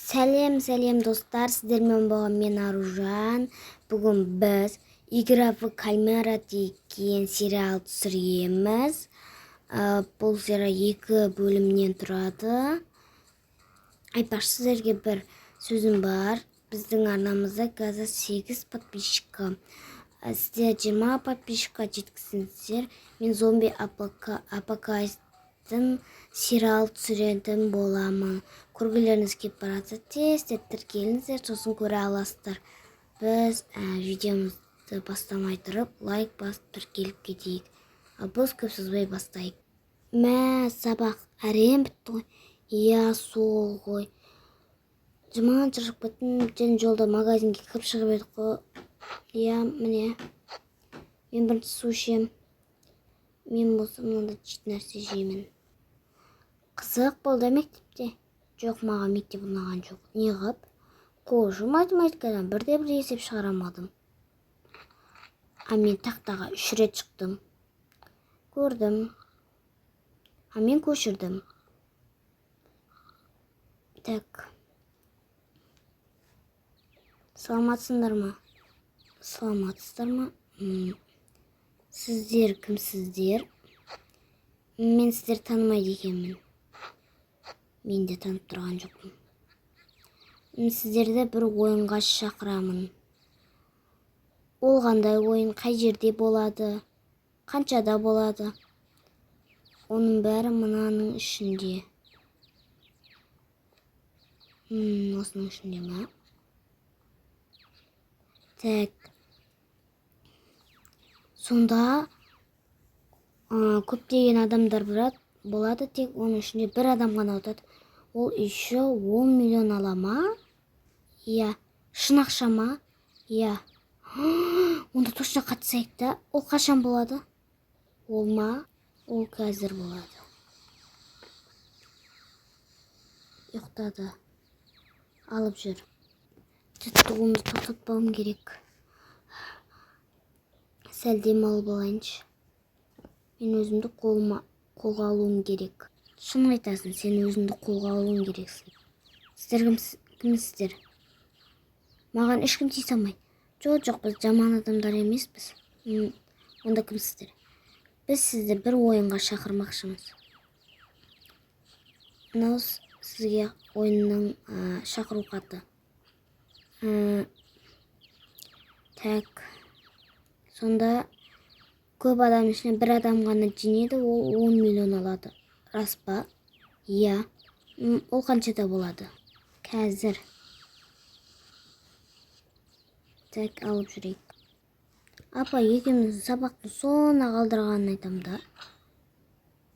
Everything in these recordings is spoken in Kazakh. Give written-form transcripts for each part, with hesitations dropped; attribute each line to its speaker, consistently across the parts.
Speaker 1: Сәлем, сәлем, достар! Сіздермен болған мен, Аружан. Бүгін біз «Игра в кальмара» деген сериал түсіреміз. Бұл сериал екі бөлімнен тұрады. Айтпақшы, сіздерге бір сөзім бар. Біздің арнамызда қазір 8 подписчика. Сіздер 20 подписчикқа жеткізсеңіздер, мен зомби апокалипсистің сериал түсіретін боламын. Көргілеріңіз келіп баратса, тез тез тіркеліңіздер, сосын көре аласыздар. Біз видеомызды бастамай тұрып, лайк басып, тіркеліп кетейік. Ал біз көп созбай бастайық. Мә, сабақ әрең бітті ғой. Иә, сол ғой, жаман шаршап кеттім. Және жолда магазинге кіріп шығып едік қой. Иә, міне, мен бірінші су ішемін. Мен болса мынандай жейтін нәрсе жеймін. Қызық болды мектепте. Жоқ, маған мектеп ұнаған жоқ. Неғып? Қойшы, математикадан бірде бір есеп шығара алмадым. А мен тақтаға үш рет шықтым. Көрдім. А мен көшірдім. Так, саламатсыңдар ма? Саламатсыздар ма? Сіздер кімсіздер? Мен сіздерді танымайды екенмін. Мен де танып тұрған жоқпын. Сіздерді бір ойынға шақырамын. Ол қандай ойын? Қай жерде болады? Қаншада болады? Оның бәрі мынаның ішінде. Осының ішінде ма? Так, сонда көптеген адамдар болады, тек оның ішінде бір адам ғана ұтады. Ол еще 10 миллион ала ма? Иә. Шын ақша ма? Иә. Онда точно қатысайық та. Ол қашан болады? Ол ма? Ол қазір болады. Ұйықтады. Алып жүр. Жаттығуымды тоқтатпауым керек. Сәл демалып алайыншы. Мен өзімді қолға алуым керек. Шын айтасың, сен өзіңді қолға алуың керексің. Сіздер кімсіздер? Маған ешкім тиісе алмайды. Жоқ, жоқ, біз жаман адамдар емеспіз. Онда кімсіздер? Біз сізді бір ойынға шақырмақшымыз. Мынау сізге ойынның шақыру хаты. Так, сонда көп адам ішінен бір адам ғана жеңеді, ол 10 миллион алады. Рас па? Иә. Ол қаншада болады? Қазір. Так, алып жүрейік. Апа екеуміздің сабақтың соңына қалдырғанын айтамын да.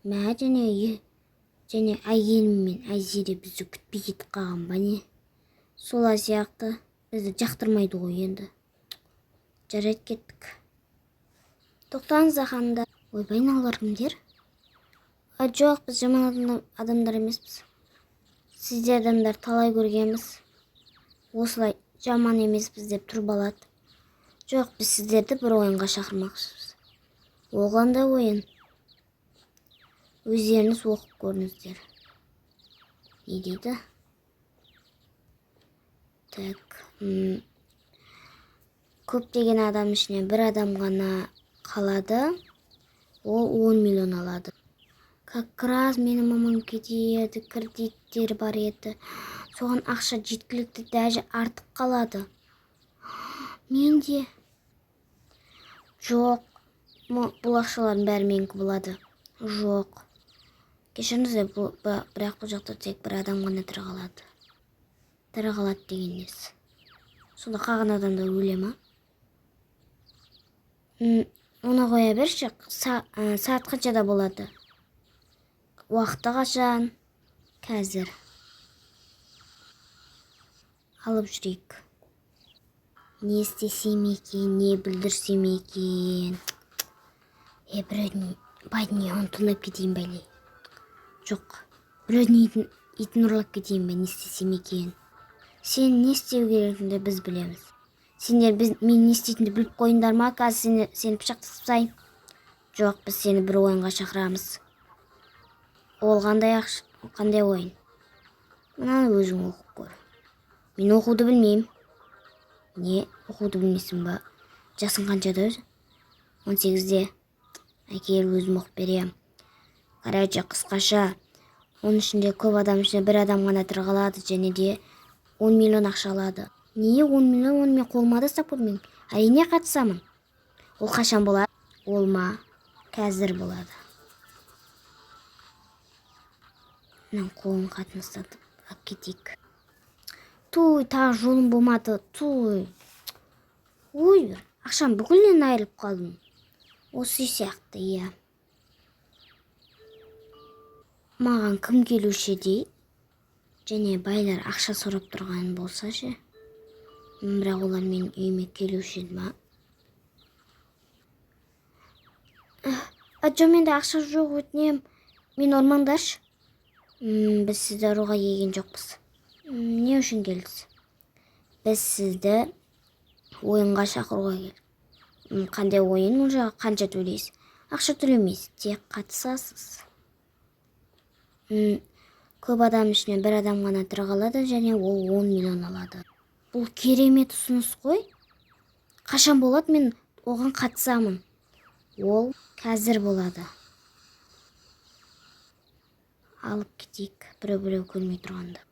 Speaker 1: Мә, және Әйгерім мен Айзере бізді күтпей кетіп қалған ба, не? Солай сияқты, бізді жақтырмайды ғой енді. Жарайды, кеттік. Тоқтаңыз, ханымдар. Ойбай, мыналар кімдер? А, жоқ, біз жаман адамдар емеспіз. Сіздер адамдар талай көргенбіз. Осылай жаман емеспіз деп тұрып алады. Жоқ, біз сіздерді бір ойынға шақырмақшымыз. Ол қандай ойын? Өздеріңіз оқып көріңіздер. Не дейді? Так, көптеген адам ішінен бір адам ғана қалады, ол 10 миллион алады. Как раз менің мамам кедей еді, кредиттері бар еді, соған ақша жеткілікті, даже артық қалады. Менде жоқ. Бұл ақшалардың бәрі менікі болады. Жоқ, кешіріңіздер, бірақ бұл жақта тек бір адам ғана тірі қалады. Тірі қалады деген несі? Сонда қалған адамдар өле ма? Оны қоя берші. Сағат қаншада болады? Уақыты қашан? Қазір. Алып жүрейік. Не істесем екен, не бүлдірсем екен? Е, біреудің, байдың үйін тонап кетейін бе әлде? Жоқ, біреудің итін ұрлап кетейін бе? Не істесем екен? Сен не істеу керектігіңді біз білеміз. Сендер мен не істейтінімді біліп қойыңдар ма? Қазір сені пышақтап тастайын. Жоқ, біз сені бір ойынға шақырамыз. Ол қандай ақша? Қандай ойын? Мынаны өзің оқып көр. Мен оқуды білмеймін. Не, оқуды білмейсің ба? Жасың қаншада өзі? 18-де. Әкел, өзім оқып беремін. Короче, қысқаша, оның ішінде көп адам ішінде бір адам ғана тірі қалады және де 10 миллион ақша алады. Не, 10 миллион? Оны мен қолыма да ұстап көрмедім. Әрине, қатысамын. Ол қашан болады? Ол ма? Қазір болады. Мынаның қолын қатын ұстатып алып кетейік. Туй, тағы жолым болмады. Туй. Ой, ақшам бүкілінен айырылып қалдым. Осы сияқты, иә. Маған кім келуші еді? Және байлар ақша сұрап тұрған болса ше? Бірақ олар менің үйіме келуші еді ма? А, жоқ, менде ақша жоқ, өтінем. Мені ұрмаңдаршы. Біз сізді ұруға келген жоқпыз. Не үшін келдіңіз? Біз сізді ойынға шақыруға келдік. Қандай ойын? Ол жағы қанша төлейсіз? Ақша төлемейсіз, тек қатысасыз. Көп адам ішінен бір адам ғана тірі қалады және ол 10 миллион алады. Бұл керемет ұсыныс қой. Қашан болады, мен оған қатысамын. Ол қазір болады. Алып кетейік, біреу-біреу көрмей тұрғанда.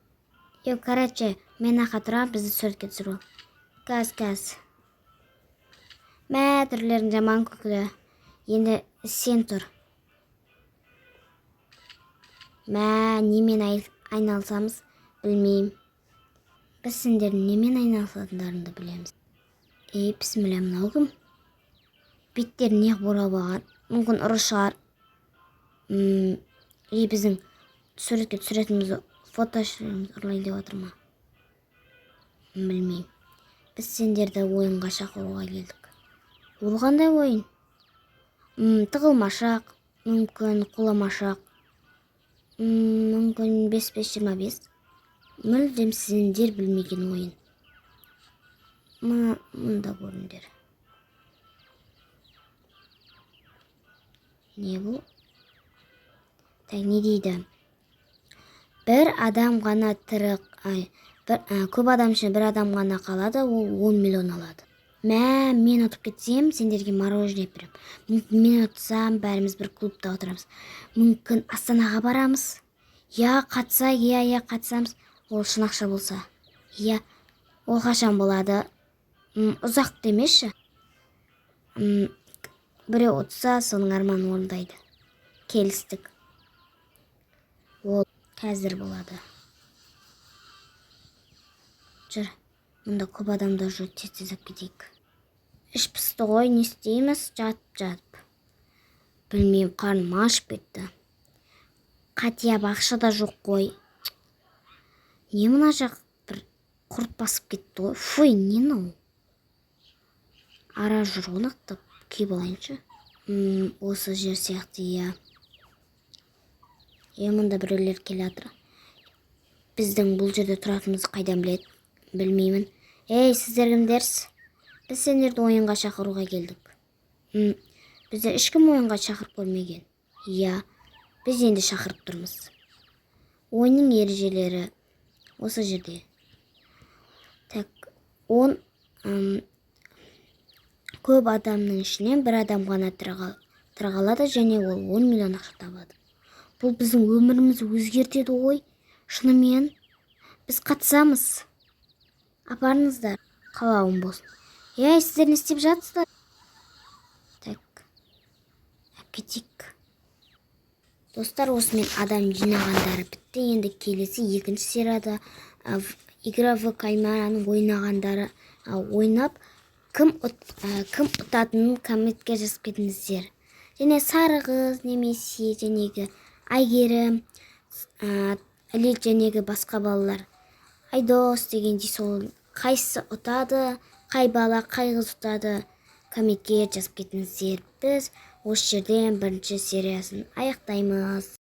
Speaker 1: Йо, короче, мен ақа тұрамын, бізді суретке түсіріп ал. Газ, газ. Мә, түрлерің жаман күлкілі. Енді сен тұр. Мә, немен айналысамыз, білмеймін. Біз сендердің немен айналысатындарыңды білеміз. Ей, бісміллә, мынау кім? Беттерін неғып орап алған? Мүмкін ұры шығар. Ей, біздің суретке түсіретінімізді, фото ұрлайын деп жатыр ма? Білмеймін. Біз сендерді ойынға шақыруға келдік. Ол қандай ойын? Тығылмашақ, мүмкін құламашақ, мүмкін 5-5-25. Мүлдем сендер білмеген ойын. Мында көріңдер. Не бұл? Так, не дейді? Бір адам ғана тірі, ай, бір, көп адам ішінен бір адам ғана қалады, ол 10 миллион алады. Мә, мен ұтып кетсем, сендерге мороженое беремін. Мүмкін мен ұтсам, бәріміз бір клубта отырамыз. Мүмкін Астанаға барамыз. Я, қатысайық, иә, иә, қатысамыз. Ол шын ақша болса. Иә, ол қашан болады? Ұзақ демеші. Біреу ұтса, соның арманын орындайды. Келістік. Ол қазір болады. Жүр, мұнда көп адамдар жүр, тез-тез алып кетейік. Іш пысты ғой, не істейміз? Жатып-жатып. Білмеймін, қарным ашып кетті. Қатия ақша да жоқ қой. Не, мына жақ бір құрт басып кетті ғой. Фуй, не мынау? Ара жүр ғой, нақтап киіп алайыншы. Осы жер сияқты, иә. Е, мұнда біреулер келе жатыр. Біздің бұл жерде тұратынымызды қайдан біледі? Білмеймін. Ей, сіздер кімдерсіз? Біз сендерді ойынға шақыруға келдік. Бізді ешкім ойынға шақырып көрмеген. Иә, біз енді шақырып тұрмыз. Ойынның ережелері осы жерде. Так, он көп адамның ішінен бір адам ғана тірі қалады және ол 10 миллион ақша табады. Бұл біздің өмірімізді өзгертеді ғой. Шынымен біз қатысамыз. Апарыңыздар, қалауым болсын. Ей, сіздер не істеп жатсыздар? Так, алып кетейік. Достар, осымен адам жинағандары бітті. Енді келесі екінші серияда игра в кальмараны ойнағандары, ойнап, кім ұтатынын комментке жазып кетіңіздер. Және сары қыз немесе жәнегі Әйгерім, Лил жәнегі басқа балалар, Айдос дегендей, сол қайсысы ұтады, қай бала, қай қыз ұтады, комментке жазып кетіңіздер. Біз осы жерден бірінші сериясын аяқтаймыз.